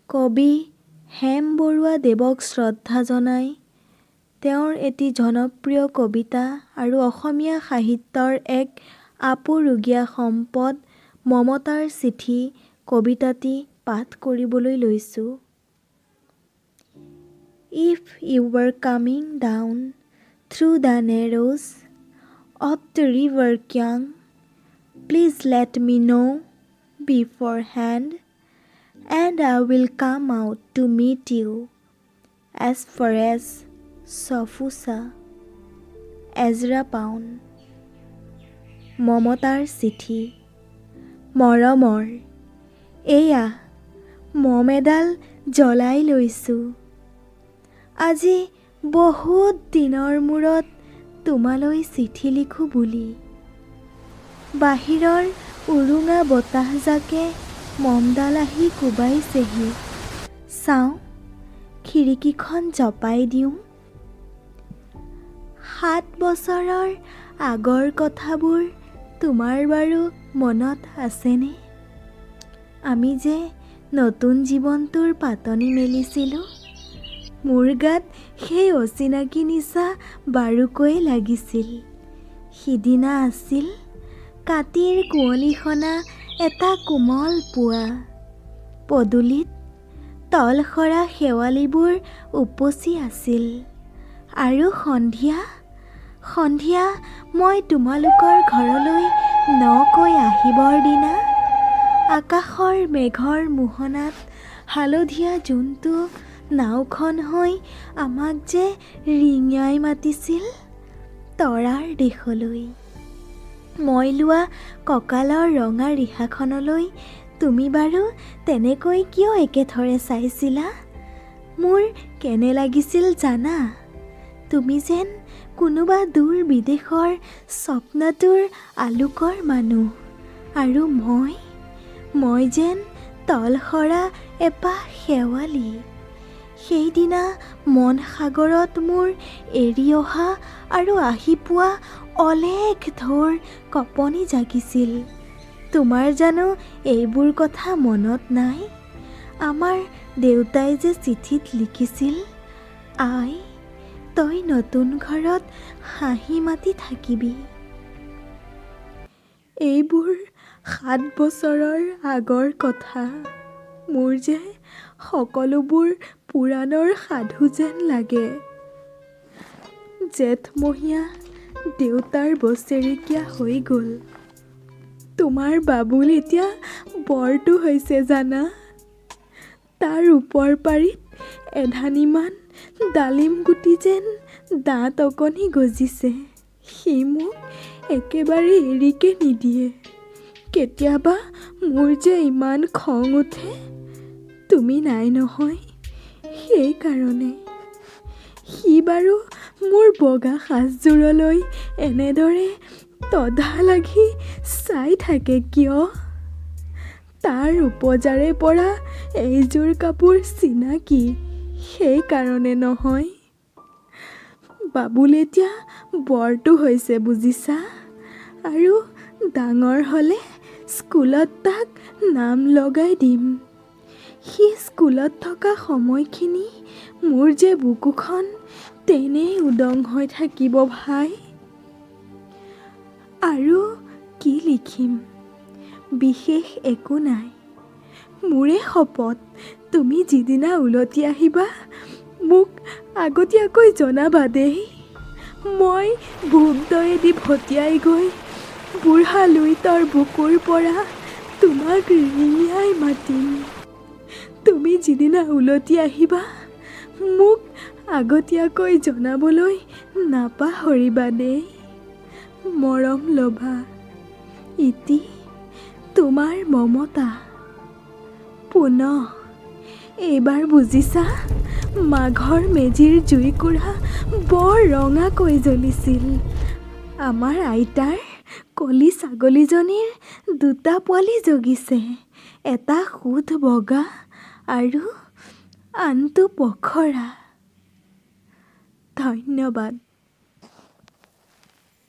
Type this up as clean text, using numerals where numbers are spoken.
কবি হেম বৰুৱা দেৱক শ্ৰদ্ধা জনাই তেওঁৰ এটি জনপ্ৰিয় কবিতা আৰু অসমীয়া সাহিত্যৰ এক আপুৰুগীয়া সম্পদ মমতাৰ চিঠি কবিতাটি পাঠ কৰিবলৈ লৈছোঁ। If you are coming down through the narrows of the river Kiang, please let me know beforehand, and I will come out to meet you as far as Cho-fu-Sa. Ezra Pound. মমতাৰ চিঠি। মৰমৰ, এয়া মম এডাল জ্বলাই লৈছোঁ। আজি বহুত দিনৰ মূৰত তোমালৈ চিঠি লিখোঁ বুলি। বাহিৰৰ উৰুঙা বতাহজাকে মমডাল আহি কোবাইছেহি। চাওঁ, খিৰিকীখন জপাই দিওঁ। 7 বছৰৰ আগৰ কথাবোৰ তোমাৰ বাৰু মনত আছেনে? আমি যে নতুন জীৱনটোৰ পাতনি মেলিছিলোঁ, মোৰ গাত সেই অচিনাকি নিচা বাৰুকৈয়ে লাগিছিল। সিদিনা আছিল কাতিৰ কুঁৱলীসনা এটা কোমল পুৱা। পদূলিত তলসৰা শেৱালিবোৰ উপচি আছিল আৰু সন্ধিয়া সন্ধিয়া মই তোমালোকৰ ঘৰলৈ নকৈ আহিবৰ দিনা আকাশৰ মেঘৰ মোহনাত হালধীয়া জোনটো নাওখন হৈ আমাক যে ৰিঙিয়াই মাতিছিল তৰাৰ দেশলৈ। মই লোৱা কঁকালৰ ৰঙা ৰিহাখনলৈ তুমি বাৰু তেনেকৈ কিয় একেথৰে চাইছিলা? মোৰ কেনে লাগিছিল জানা? তুমি যেন কোনোবা দূৰ বিদেশৰ স্বপ্নাতুৰ আলোকৰ মানুহ আৰু মই যেন তলসৰা এপাহ শেৱালি। সেইদিনা মন সাগৰত মোৰ এৰি অহা আৰু আহি পোৱা অলেখ ঢৌৰ কঁপনি জাগিছিল। তোমাৰ জানো এইবোৰ কথা মনত নাই? আমাৰ দেউতাই যে চিঠিত লিখিছিল, "আই, তই নতুন ঘৰত হাঁহি মাতি থাকিবি।" এইবোৰ 7 বছৰৰ আগৰ কথা। মোৰ যে সকলোবোৰ পুৰাণৰ সাধু যেন লাগে। জেঠমহীয়া দেউতাৰ বছেৰেকীয়া হৈ গ'ল। তোমাৰ বাবুল এতিয়া বৰটো হৈছে জানা? তাৰ ওপৰ পাৰিত এধানিমান ডালিম গুটি যেন দাঁত অকণি গজিছে। সি মোক একেবাৰে এৰিকে নিদিয়ে। কেতিয়াবা মোৰ যে ইমান খং উঠে, তুমি নাই নহয়, সেইকাৰণে। সি বাৰু মোৰ বগা সাজযোৰলৈ এনেদৰে তধা লাগি চাই থাকে কিয়? তাৰ ওপজাৰে পৰা এইযোৰ কাপোৰ চিনাকি, সেইকাৰণে নহয়? বাবুল এতিয়া বৰটো হৈছে বুজিছা, আৰু ডাঙৰ হ'লে স্কুলত তাক নাম লগাই দিম। সি স্কুলত থকা সময়খিনি মোৰ যে বুকুখন তেনেই উদং হৈ থাকিব ভাই। আৰু কি লিখিম, বিশেষ একো নাই। মোৰে শপত, তুমি যিদিনা উলটি আহিবা মোক আগতীয়াকৈ জনাবা দেই। মই ভোগদৈয়েদি ভটিয়াই গৈ বুঢ়া লুইতৰ বুকুৰ পৰা তোমাক ৰিঙিয়াই মাতিম। তুমি যিদিনা উলটি আহিবা মোক আগতীয়াকৈ জনাবলৈ নাপাহৰিবা দেই। মৰম ল'বা। ইতি তোমাৰ মমতা। পুনঃ এইবাৰ বুজিছা, মাঘৰ মেজিৰ জুইকুৰা বৰ ৰঙাকৈ জ্বলিছিল। আমাৰ আইতাৰ কলী ছাগলীজনীৰ দুটা পোৱালি জগিছে, এটা শুধ বগা আৰু আনটো পখৰা। ধন্যবাদ।